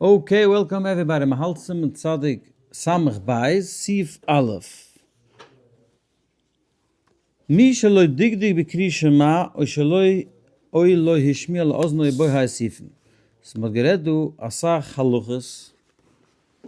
Okay welcome everybody, מען האלט סימן צדיק סמך בית, סעיף א'. מי שלא דקדק בקריאת שמע או שלא או לא השמיע לאזנו בו האסיפן. סאו מען האט גערעדט דא אסאך הלכות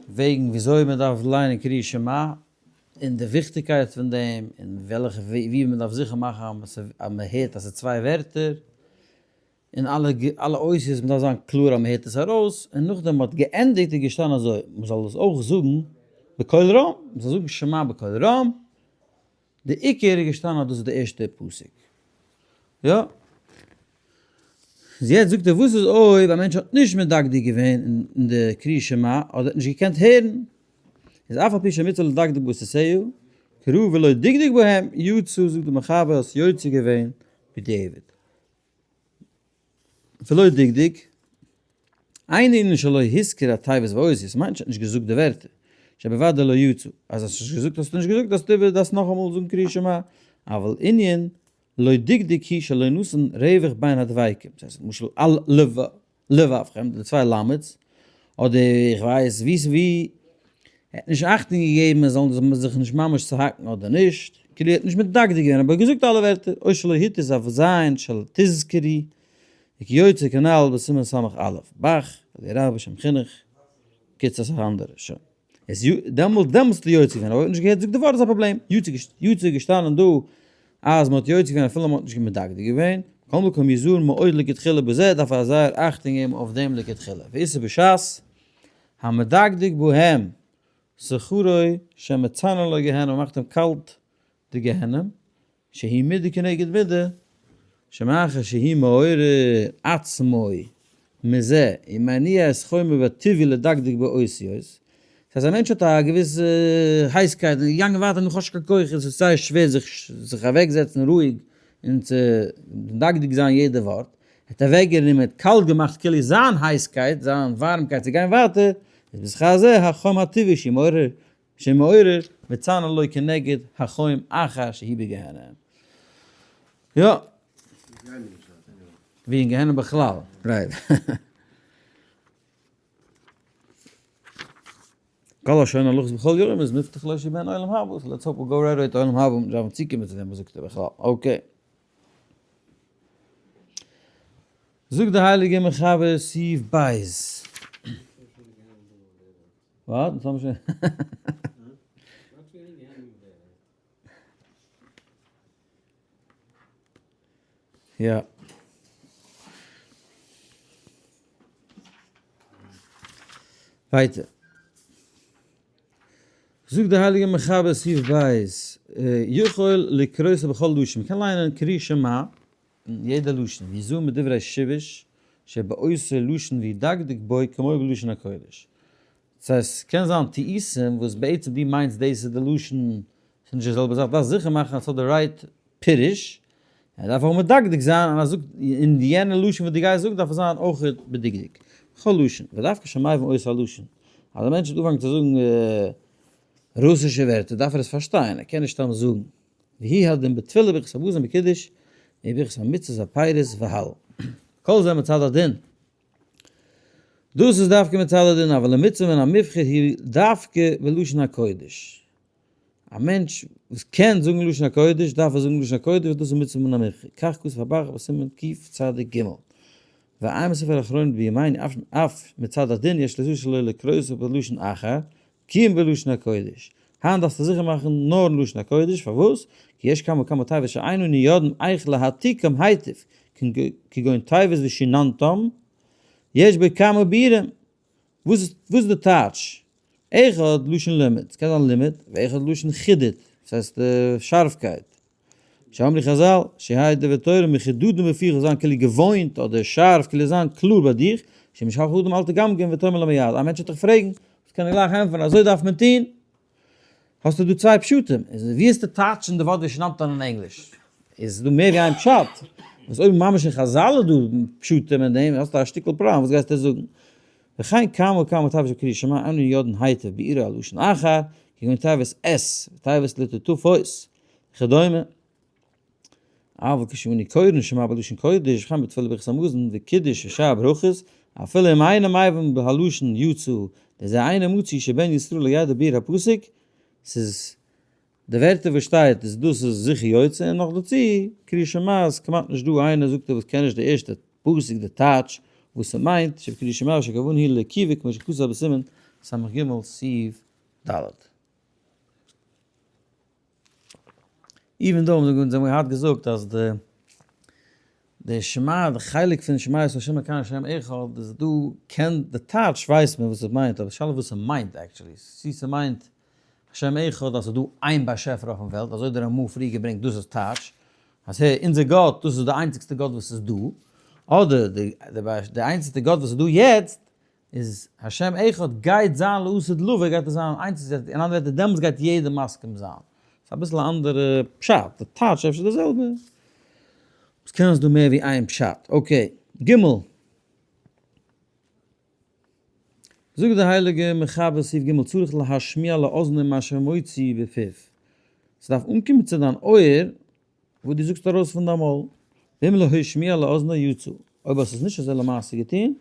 וועגן וויאזוי מען דארף ליינען קריאת שמע און די וויכטיגקייט פון דעם און וועלכע ווי מען דארף זיכער מאכן אז מען הערט אז ס'איז צוויי ווערטער און אלע אלע אותיות מ'דארף זיין קלאר אז מ'הערט עס ארויס, און נאכדעם מ'האט געענדיגט איז געשטאנען אזוי, מ'זאל עס אויך זאגן בקול רם, מ'זאל זאגן שמע בקול רם, די עיקר איז געשטאנען אז דאס איז די ערשטע פסוק. יא. איז יעצט זאגט ער וואס איז אויב א מענטש האט נישט מדקדק געווען אין די קריאת שמע אדער האט נישט געקענט הערן, איז אף על פי שמצוה לדקדק באותיותיה, קרא ולא דקדק בהם, יצא זאגט די מחבר האסט יוצא געווען בדיעבד. ולא דקדק, אין ענין שלא הזכיר התיבות והאותיות, מיינט נישט ער האט נישט געזאגט די ווערטער, שבוודאי לא יצא, אז האסט נישט געזאגט האסטו נישט געזאגט, האסטו איבער דארפסט נאכאמאל זאגן קריאת שמע, אבל ענין לא דקדק הוא שלא נתן רווח בין הדבקים, דאס הייסט למשל על לבבכם, די צוויי למד'ס, אדער איך ווייס ווי ס'ווי, ער האט נישט אכטונג געגעבן עס זאל זיך נישט ממש צוהאקן אדער נישט, כאילו ער האט נישט מדקדק געווען אבער געזאגט אלע ווערטער, או שלא הטיס אויף ז' של תזכרי, וכיוצא כנל בסימן סמך א', בח, אלי' רבה שם חינוך, קיצור אסאך אנדערע, שוין. איז דעמאלט דעמאלטס האט ער יוצא געווען, אבער ער האט נישט געהערט זאגט די ווארט איז א פראבלעם, יוצא איז געשטאנען דא אז מען האט יוצא געווען אפילו מען האט נישט מדקדק געווען, מכל מקום יזהר מאוד לכתחילה בזה דארף ער זייער אכטונג געבן אויף דעם לכתחילה, ואיסור בשעת המדקדק בהם שכרו שמצנן לו גיהנום מאכט אים קאלט די גיהנום, שהיא מידה כנגד מידה, שמאחר שהיא מעורר עצמו מזה ומניע את חומו בטבעי לדקדק באותיות, ס'הייסט א מענטש האט א געוויסע הייסקייט און איז געגאנגען ווייטער נאך כאטש קיין כח איז עס זייער שווער זיך זיך אוועקזעצן רואיג און צו מדקדק זיין יעדע ווארט, ער האט אוועקגענומען האט קאלט געמאכט כאילו זיין הייסקייט זיין ווארעמקייט צו גיין ווייטער, איז בשכר זה החום הטבעי שהיא מעורר שמעורר מצנן לו כנגד החום אחר שהיא בגיהנם. יא. ווי אין גיהנם בכלל. Right. כל השונה הלכות בכל יום איז מובטח לו שהוא בן עולם הבא, so let's hope we'll go right away to עולם הבא, מיר דארפן צוקומען צו דעם וואס זאגט ער בכלל. Okay. זאגט די הייליגע מחבר סעיף בית. וואט? דאס האבן שוין. יא. ווייטער. זאגט די הייליגע מחבר סעיף בית, יכול לקרותו בכל לשון, מ'קען ליינען קריאת שמע אין יעדע לשון, ויזהר מדברי שיבוש שבאותו לשון וידקדק בו כמו בלשון הקודש. דאס הייסט ס'קען זיין טעותים וואס בעצם דו מיינסט דאס איז די לשון, ס'איז נישט די זעלבע זאך, דארפסט זיכער מאכן אז ס'האט די right פירוש, ער דארף אויך מדקדק זיין און אז זאגט אין די יענע לשון וואס דו גייסט זאגן דארף עס זיין אויך בדקדוק. בכל לשון, ודווקא שמבין אותו הלשון, אז א מענטש וועט אנפאנגען צו זאגן רוסישע ווערטער דארף ער עס פארשטיין, ער קען נישט סתם זאגן. והוא הדין בתפילה ברכת המזון בקידוש וברכת המצות והפירות והלל. כל זה מצד הדין. דאס איז דווקא מצד הדין, אבל למצוה מן המובחר היא דווקא בלשון הקודש. א מענטש וואס קען זאגן לשון הקודש דארף ער זאגן לשון הקודש וואס דאס איז מצוה מן המובחר. כך כתב הבח בסימן קצ"ג. ועיין בספר האחרונים בימינו אף מצד הדין יש לזו שלא לקרותו בלשון אחר, כי אם בלשון הקודש. היינט דארפסטו זיכער מאכן נאר אין לשון הקודש, פארוואס? כי יש כמה וכמה תיבות שאין אנו יודעים איך להעתיקם היטב, כגון תיבות ושיננתם, יש בו כמה ביאורים. וואס איז די טייטש? אחד לשון לימוד, ס'קען זיין לימוד, ואחד לשון חידוד, דאס הייסט שארפקייט. שאמרו חזל, שיהי' דברי תורה מחודדים בפיך, זיין כאילו געוואוינט אדער שארף, כאילו זיין קלאר ביי דיך, שאם ישאלך אדם אל תגמגם ותאמר לו מיד, א מענטש וועט דיך פרעגן, זאלסט קענען גלייך ענטפערן, אזוי דארף מען טון. האסטו דא צוויי פשטים, איז ווי וועסטו טייטשן די ווארט ושננתם אין ענגליש? איז דא מער ווי איין פשט, וואס אויב ממש אין חזל איז דא פשטים אין דעם, האסטו א שטיקל פראבלעם, וואס גייסטו זאגן? וכן כמה וכמה תיבות של קריאת שמע אנו יודעין היטב ביאורו על לשון אחר, כגון תיבות את ותיבות לטוטפות וכדומה. אבל כשאנו קורין שמע בלשון קודש, וכן בתפילה ברכת המזון וקידוש ושאר ברכות, אפילו אם אינו מבין בהלשון יצא, דזה אינו מצוי שבן ישראל לא ידע ביאור הפסוק, ס'איז די ווערטער וואס שטייט איז דאס איז זיכער יוצא און נאך דערצו קריאת שמע איז כמעט נישט דא איינער זאגט ער וואס קען נישט די ערשטע פסוק די טייטש וואס ס'מיינט שבקריאת שמע שכוונה היא לעקיבא כמו שכתוב בסימן ס"ג סעיף ד'. even though אונז האבן געהאט געזאגט אז די די שמע די חלק פון שמע ישראל השם אלקינו השם אחד איז דא קען די טייטש ווייסט מען וואס עס מיינט אבער די שאלה וואס ס'מיינט actually צו ס'מיינט השם אחד אז ס'איז דא איין באשעפער אויפן וועלט אזוי האט דער רמ"א פריער געברענגט דאס איז טייטש אז ה' אונזער גאט דאס איז די איינציגסטע גאט וואס איז דא אדער די די איינציגסטע גאט וואס איז דא יעצט איז השם אחד גייט זיין לעתיד לבוא גייט עס זיין איינס אין אנדערע ווערטער דעמאלטס גייט יעדער מסכים זיין. ס'איז אביסל א אנדערע פשט, די טייטש אפשר די זעלבע. עס קען זיין דא מער ווי איין פשט. okay. ג. זאגט די הייליגע מחבר סעיף ג צריך להשמיע לאזנו מה שמוציא בפיו. ס'דארף אנקומען צו דיין אויער וואס דו זאגסט ארויס פון דיין מויל, ואם לא השמיע לאזנו יצא, אויב האסט עס נישט אזוי למעשה געטון,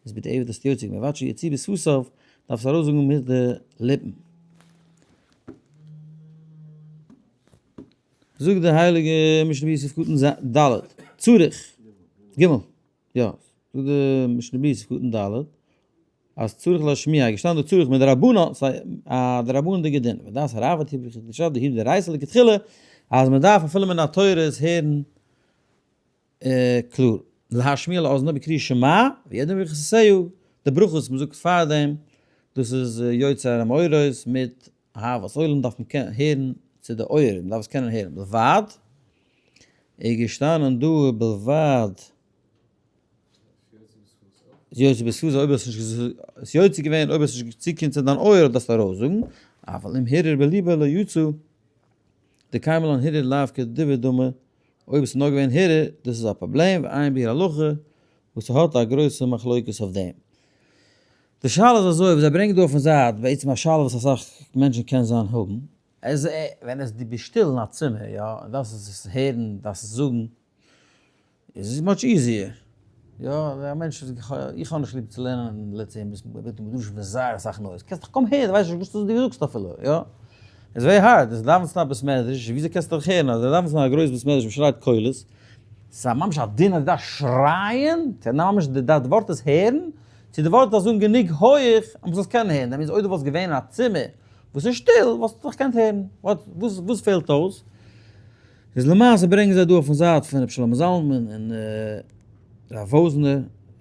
איז בדיעבד האסטו יוצא געווען, ועד שיוציא בשפתיו, דארפסט ארויסזאגן מיט די ליפן. זאגט די הייליגע משנה ברורה סעיף קטן ד, צריך, ג, יא, זאגט די משנה ברורה סעיף קטן ד, אז צריך להשמיע, געשטאנען דא צריך מדרבנן, ס'איז א דרבנן'דיגע דין, ודעת הראב"ד היא בחידושא דהיא דאורייתא לכתחילה, אז מען דארף אפילו מן התורה עס הערן קלאר, להשמיע לאזנו בקריאת שמע, וידע ברכותיה, די ברכות וואס מען זאגט פארדעם, דאס איז יוצר המאורות מיט אהבת עולם דארף מען קענען הערן צו די אויער, מען דארף עס קענען הערן, בלבד איז געשטאנען דא בלבד יוצא בשפתיו אויב האסט נישט עס יוצא געווען אויב האסט נישט צוקומט צו דיין אויער דארפסטו ארויסזאגן, אבל אם הרהר בליבו לא יצא, דקיימא לן הרהור לאו כדיבור דמי, אויב עס איז נאר געווען הרהור דאס איז א פראבלעם, ועיין ביאור הלכה וואס האט א גרויסע מחלוקת אויף דעם. די שאלה איז אזוי וואס זיי ברענגען דא אויפן זייט, בעצם א שאלה וואס אסאך מענטשן קען זיין האבן, עס ווען עס דו ביסט שטיל אין א צימער יא, און דארפסט עס הערן, דארפסט עס זאגן, איז עס much easier, יא, א מענטש איז, איך האב נישט ליב צו לערנען let's say אין בית מדרש מיט זייער אסאך noise, קענסט דאך קוים הערן, דו ווייסט נישט וואס דו זאגסט אפילו, יא, איז very hard, דו דאווענסט אין א בית מדרש, וויאזוי קענסטו דיך הערן אז דו דאווענסט אין א גרויס בית מדרש מען שרייט קולות, ס'איז ממש א דין אז דו דארפסט שרייען, ס'איז ממש די ווארט איז הערן, צו די ווארט דארף זאגן גענוג הויעך אז מ'זאל עס קענען הערן, that means אויב דו וואלסט געווען אין א צימער וואס איז שטיל וואלסטו דאך געקענט הערן, וואס פעלט אויס? איז למעשה ברענגען זיי דא אויפן זייט פון רבי שלמה זלמן און רב וואזנער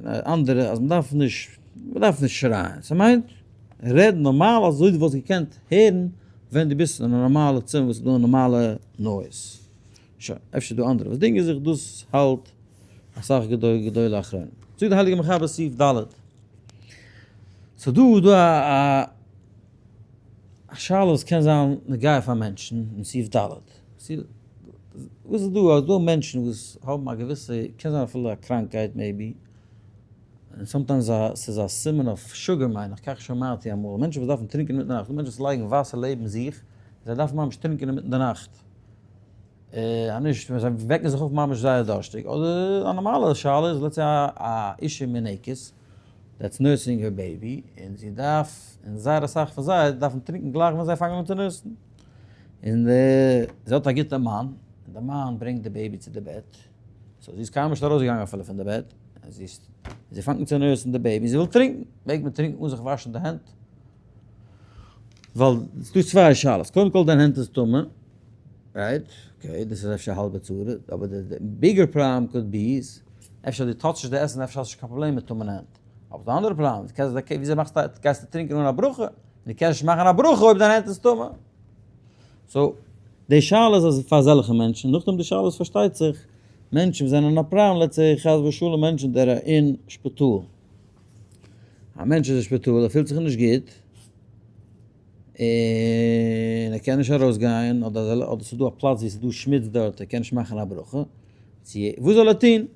און אנדערע אז מ'דארף נישט מ'דארף נישט שרייען, ס'מיינט רעד נארמאל אזוי דו וואלסט געקענט הערן ווען דו ביסט אין א נארמאלע צימער וואס איז דא נארמאלע noise. שוין, אפשר דא אנדערע וואס דינגען זיך, דאס האלט אסאך גדולי האחרונים. זאגט די הייליגע מחבר סעיף ד', ס'איז דא דא א א שאלה וואס קען זיין נוגע פאר מענטשן אין סעיף ד', וואס איז דא אז דא מענטשן וואס האבן א געוויסע, קען זיין אפילו א קראנקייט maybe, און sometimes א ס'איז א סימן אויף sugar מיין איך, כך שמעתי אמאל, מענטשן וואס דארפן טרינקען אינמיטן די נאכט, דא מענטשן וואס לייגן וואסער לעבן זיך, זיי דארפן ממש טרינקען אינמיטן די נאכט. אז נישט ווען זיי וועקן זיך אויף ממש זייער דארשטיג, אדער א נארמאלע שאלה איז let's say א אישה מינקת that's nursing her baby און זי דארף, און זייער אסאך פון זיי דארפן טרינקן גלייך ווען זיי פאנגען אן צו nurse ן, און זי האט א גוטע מאן, און די מאן ברענגט די baby צו די בעט, so זי איז קיינמאל נישט ארויסגעגאנגען אפילו פון די בעט, און זי זי פאנגט אן צו nurse ן די baby, זי וויל טרינקן, מעג מען טרינקן אן זיך וואשן די הענט? ווייל ס'דא צוויי שאלות, קודם כל דיין הענט איז טמא, right? okay, דאס איז אפשר א האלבע צרה, אבער די bigger problem could be איז, אפשר דו touch סט נישט די עסן, אפשר האסטו נישט קיין פראבלעם מיט טמא'נע הענט. אבער די אנדערע פראבלעם, דו קענסט, וויאזוי מאכסטו, גייסטו טרינקען אן א ברכה? דו קענסט נישט מאכן א ברכה אויב דיין הענט איז טמא. so, די שאלה איז אז פאר אזעלכע מענטשן, נאכדעם די שאלה איז פארשטייט זיך, מענטשן וואס זענען אין א פראבלעם, let's say חס ושלום מענטשן דער אין שפיטאל. א מענטש איז אין שפיטאל, ער פילט זיך נישט גוט, און ער קען נישט ארויסגיין, אדער אדער ס'איז דא א פלאץ ווי ס'איז דא שמוץ דארט, ער קען נישט מאכן א ברכה, צו וואס זאל ער טון?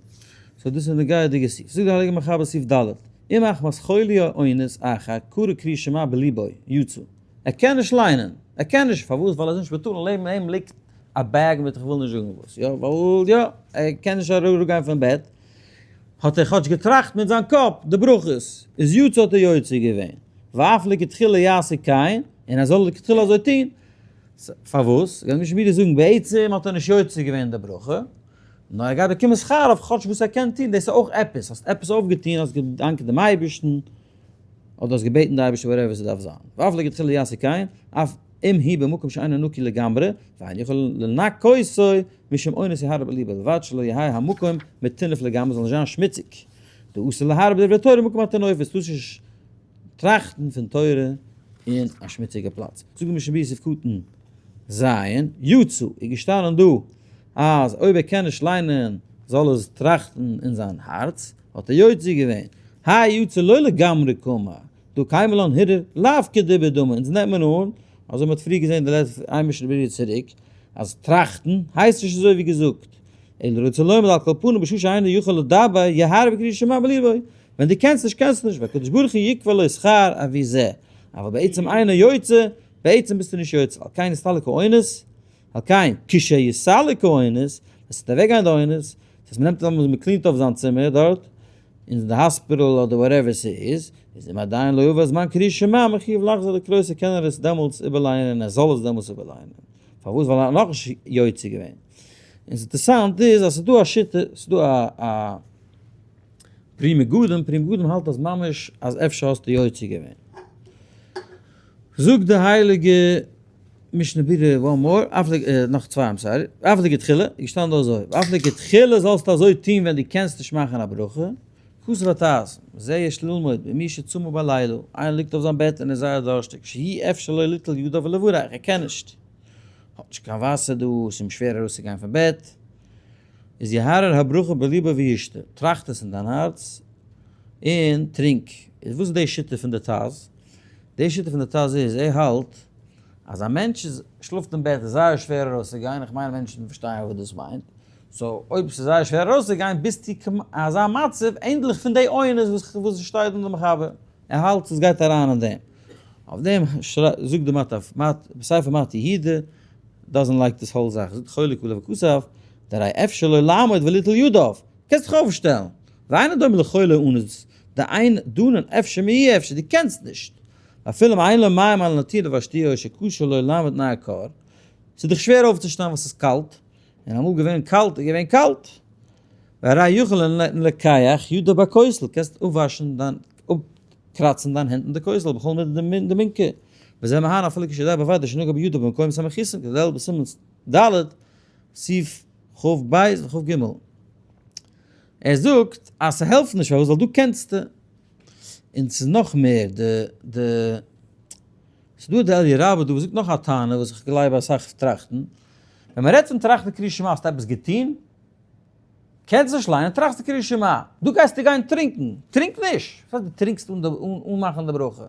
so דאס איז נוגע'דיגע סעיף. זאגט דער הייליגער מחבר סעיף ד', אם מחמת חולי או אונס אחר קרא קריאת שמע בליבו, יצא. ער קען נישט ליינען, ער קען נישט, פארוואס? ווייל ער איז אין שפיטאל און לעבן אים ליגט א bag מיט איך וויל נישט זאגן וואס, יא, ווייל יא, ער קען נישט אראפגיין פון בעט. האט ער כאטש געטראכט מיט זיין קאפ די ברכות, איז יצא האט ער יוצא געווען, ואף לכתחילה יעשה כן, און ער זאל לכתחילה אזוי טון. פארוואס? גייט נישט מיר זאגן בעצם האט ער נישט יוצא געווען די ברכה, נאר ער גייט באקומען שכר אויף כאטש וואס ער קען טון, דאס איז אויך עפעס, האסט עפעס אויפגעטון, האסט געדאנקט דעם אייבערשטן, אדער האסט געבעטן די אייבערשטער whatever ס'דארף זיין. ואף לכתחילה יעשה כן, אף אם הוא במקום שאינו נקי לגמרי, ואין יכול לנקותו משום אונס יהרהר בליבו, ובלבד שלא יהא המקום מטונף לגמרי, זאל נישט זיין שמוציג. דאסור להרהר בדברי תורה במקום הטינופת, טארסט נישט טראכטן פון תורה אין א שמוציגע פלאץ. זאגט די משנה ברורה סעיף קטן ז, יצא, איז געשטאנען דא אז אויב ער קען נישט ליינען זאל ער עס טראכטן אין זיין הארץ, האט ער יוצא געווען, האי יצא לא לגמרי קאמר, דהא קיימא לן הרהור לאו כדיבור דמי, אונז נעמט מען אן, אזוי מ'האט פריער געזען די לעצטע איין משנה ברורה צוריק, אז טראכטן הייסט נישט אזוי ווי געזאגט, אלא רוצה לומר על כל פנים בשעה שאינו יכול לדבר יהרהר בקריאת שמע בליבו, ווען דו קענסט נישט קענסטו נישט, והקדוש ברוך הוא יקבע לו שכר עבור זה, אבל בעצם אינו יוצא, בעצם ביסטו נישט יוצא, על כן יסתלק האונס, על כן כשיסתלק האונס, ווען ס'וועט אוועקגיין די אונס, דאס הייסט מ'נעמט אן מ'קלינט אויף זיין צימער דארט, אין די האספיטאל אדער whatever ס'איז, איז אם עדיין לא עבר זמן קריאת שמע מחויב לחזור לקרותו קען ער עס דעמאלטס איבערלייענען און ער זאל עס דעמאלטס איבערלייענען. פארוואס? ווייל ער האט נאכנישט יוצא געווען. און ס'אינטערסאנט איז אז ס'איז דא א שיטה, ס'איז דא א פרי מגדים, פרי מגדים האלט אז ממש אז אפשר האסטו יוצא געווען. זאגט די הייליגע משנה ברורה one more, נאך צוויי I'm sorry, אף לכתחילה, איז געשטאנען דא אזוי, אף לכתחילה זאלסטו אזוי טון ווען דו קענסט נישט מאכן א ברכה, כתב הטז, זה יש ללמוד ממי שצמא בלילה, איינער ליגט אויף זיין בעט און איז זייער דארשטיג, שאי אפשר לו ליטול ידיו ולברך, ער קען נישט, האט נישט קיין וואסער דא, עס איז אים שווער ארויסצוגיין פון בעט, איז יהרהר הברכה בליבו וישתה, טראכט עס אין דיין הארץ און טרינק. איז וואס איז די שיטה פון די טז? די שיטה פון די טז איז, ער האלט אז א מענטש איז שלאפט אין בעט איז זייער שווער ארויסצוגיין, איך מיין מענטשן פארשטייען וואס דאס מיינט, so אויב ס'איז זייער שווער ארויסצוגיין ביסטו אזא מצב ענדליך פון די אונס וואס וואס שטייט אין די מחבר, ער האלט עס גייט אריין אין דעם. אויף דעם זאגט די מטה בספר מטה יהודה doesn't like this whole זאך, זאגט חולק עליו וכתב, דהרי אפשר לו לעמוד וליטול ידיו, קענסט דיך אויפשטעלן, ואינו דומה לחולה אונס, דאין דנין אפשר מאי אפשר, דו קענסט נישט, ואפילו אם אין לו מים על הנטילה והשתיה או שקשה לו לעמוד מפני הקור, ס'איז דיך שווער אויפצושטיין ווייל ס'איז קאלט, און אמאל געווען קאלט איז געווען קאלט, והרי יכול לנקח ידיו בכותל, קענסט אפוואשן דיין, אפקראצן דיין הענט אין די כותל, בכל מידי דמינכר, וזה מהן אפילו כשיודע בוודאי שנגע בידו במקומות המכוסים, כדלהלן בסימן ד', סעיף כ"ב וכ"ג. ער זאגט אז ס'העלפט נישט פארוואס ווייל דא קענסטו. און ס'איז נאך מער די די ס'איז דא די אלי' רבה דא וואס זאגט נאך א טענה וואס איך גלייב אסאך טראכטן. ווען מ'רעדט פון טראכטן קריאת שמע האסטו עפעס געטון? קענסט נישט ליינען טראכסטו קריאת שמע. דא גייסטו גיין טרינקן. טרינק נישט! וואס הייסט דו טרינקסט אן אן מאכן די ברכה?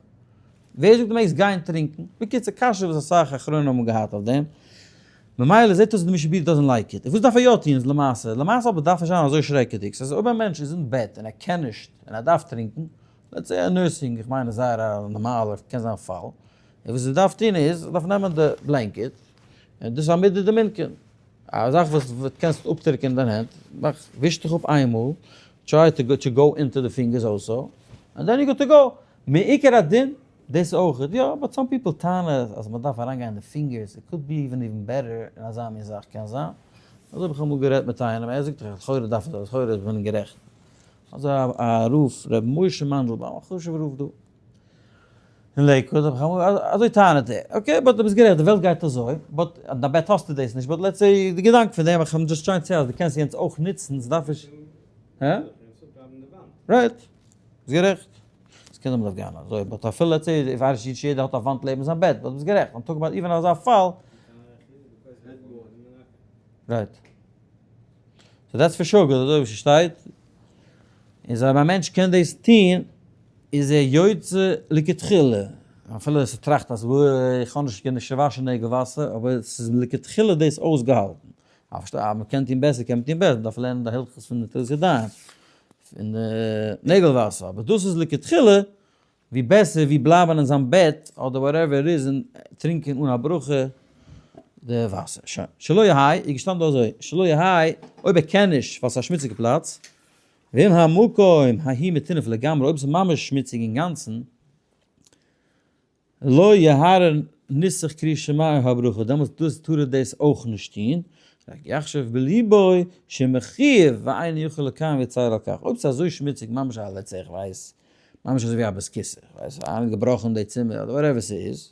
ווער זאגט דו מעגסט גיין טרינקן? בקיצור קשיא וואס אסאך אחרונים האבן געהאט אויף דעם. ממילא זעט אויס אז די משנה ברורה doesn't like it. און וואס דארף ער יא טון למעשה? למעשה אבער דארף נישט זיין אזוי שרעקעדיג. ס'איז אויב א מענטש איז אין בעט און ער קען נישט און ער דארף טרינקן, let's say א nursing, איך מיין איז זייער א נארמאלער, קען זיין פאל, און וואס ער דארף טון איז, ער דארף נעמען די blanket, און דאס איז א מידי דמינכר, א זאך וואס קענסט אפטריקענען דיין הענט, מאך, וויש דיך אפ איינמאל, try to go into the fingers also, and then you good to go. מעיקר הדין, דאס אויך, יא, but some people טענה'ן אז מען דארף אריינגיין אין די fingers, it could be even even better אין אזא מין זאך, קען זיין, אזוי האב איך אמאל גערעדט מיט איינעם, ער זאגט איך לכאורה דארף איך, לכאורה איך בין גערעכט, אזוי א רב ר' משה מאנדלבאום, א חשוב'ער רב דא אין לעיקוואד, האב איך אמאל, אזוי טענה'ט ער, okay, but דו ביסט גערעכט, די וועלט גייט אזוי, but אין דיין בעט האסטו דאס נישט, but let's say די געדאנק פון דעם, איך האב just trying to say אז דו קענסט יענץ אויך נוצן, ס'דארף נישט, הא? right, ביסט גערעכט. עס קען זיין מ'דארף גיין אזוי, but אפילו let's say איך ווייס נישט יעדער האט א וואנט לעבן זיין בעט, but ביסט גערעכט, I'm talking about even אזא פאל. right. so that's for sure good, אזוי ווי ס'שטייט, איז אויב א מענטש קען דאס טון, איז ער יוצא לכתחילה, אפילו עס טראכט אז איך האב נישט גענוג וואשן נעגל וואסער, אבער עס איז לכתחילה דאס אויסגעהאלטן. אז מ'קען טון בעסער קען מען טון בעסער, מ'דארף לערנען די הלכות פון נטילת ידיים. פון די נעגל וואסער, אבער דאס איז לכתחילה ווי בעסער ווי בלייבען אין זיין בעט אדער whatever איז און טרינקען אן א ברכה די וואסער. שוין. שלא יהא, איז געשטאנען דא אזוי, שלא יהא, אויב ער קען נישט ווייל ס'איז א שמוציגע פלאץ, ואם המקום ההיא מטונף לגמרי, אויב ס'איז ממש שמוציג אינגאנצן, לא יהרהר נוסח קריאת שמע או הברכה, דעמאלטס דאס טאר ער דאס אויך נישט טון, רק יחשב בליבו שמחויב ואינו יכול לקיים ויצער על כך, אויב ס'איז אזוי שמוציג ממש א let's say איך ווייס, ממש אזוי ווי א בית כסא, איך ווייס איינער האט געבראכן די צימער אדער whatever ס'איז,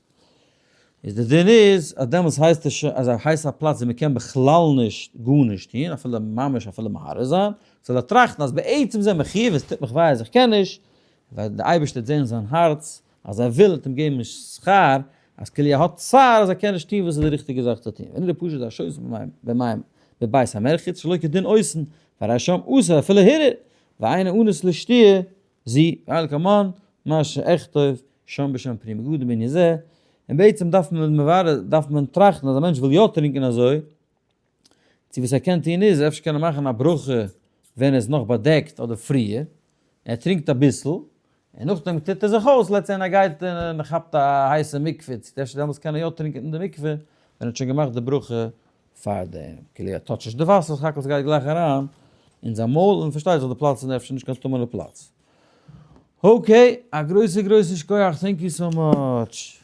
איז די דין איז אז דעמאלטס הייסט עס שוין אז הייסט א פלאץ ווי מ'קען בכלל נישט גארנישט טון אפילו ממש אפילו מהרהר זיין, זאל ער טראכטן אז בעצם איז ער מחויב עס טוט מיך וויי אז איך קען נישט, ווייל די אייבערשטער וועט זען זיין הארץ אז ער וויל וועט אים געבן שכר, אז כאילו ער האט צער אז ער קען נישט טון וואס איז די ריכטיגע זאך צו טון, ונראה פשוט השותה במים בבית המרחץ שלא כדין עושין, והרי שם אסור אפילו הרהר, ואינו אנוס לשתיה זו, ועל כמן מה שאכתוב שם בשם פרי מגדים בענין זה, און בעצם דארף מען מברר דארף מען טראכטן אז א מענטש וויל יא טרינקען אזוי, צו וואס ער קען טון איז אפשר קען ער מאכן א ברכה ווען ער איז נאך באדעקט אדער פריער, ער טרינקט אביסל, און נאכדעם טוט ער זיך אויס, let's say ער גייט און כאפט א הייסע מקווה, צו אפשר דעמאלטס קען ער יא טרינקען אין די מקווה, ווען ער האט שוין געמאכט די ברכה פארדעם, כאילו ער touch ט נישט די וואסער, סך הכל ס'גייט גלייך אריין אין זיין מויל, און פארשטייט זיך די פלאץ איז אפשר נישט קיין טמא'נע פלאץ. okay, א גרויסע גרויסע שכוח, thank you so much.